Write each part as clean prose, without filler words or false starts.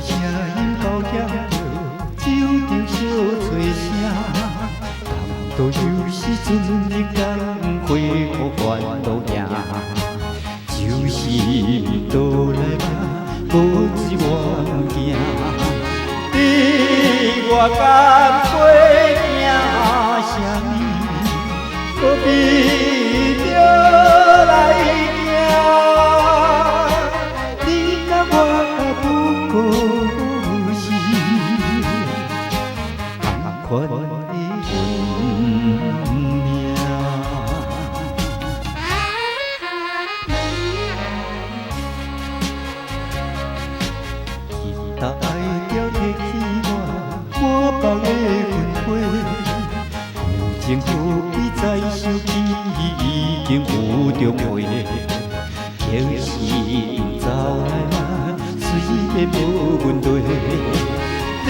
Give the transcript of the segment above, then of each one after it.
聲音交響著，酒場相吹聲，同途有時陣你共花予煩惱行，就是倒來嘛，無一我毋驚。你我干杯行啥物，搁比著來行。你佮我不過是仝款的運命。吉他愛調提起我滿腹的恨悔，有情何必再想起，已經有中話。可是走來嘛，雖然無問題。你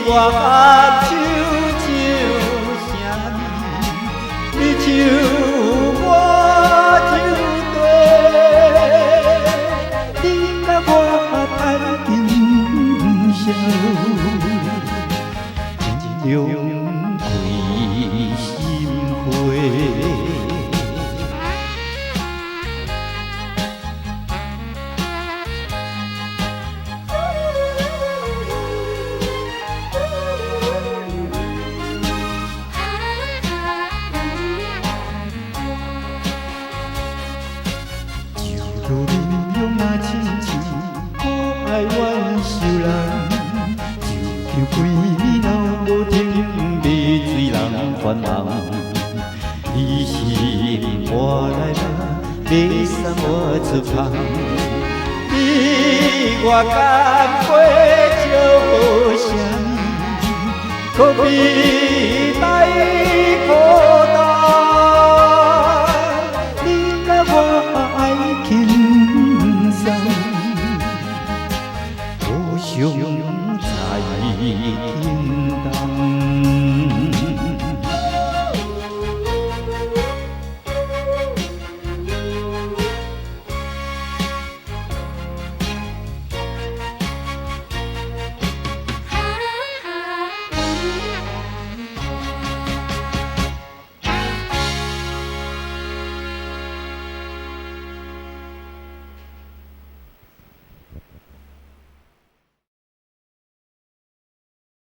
我合手唱啥物？你唱我唱對，你佮我談今宵，盡量開心花。酒落面容若親像可愛阮愁人，酒場規暝鬧無停，欲醉人煩茫。你心肝內嘛，欲送我出芳。你我干杯祝啥物？可比大苦担。你佮我愛輕鬆，互相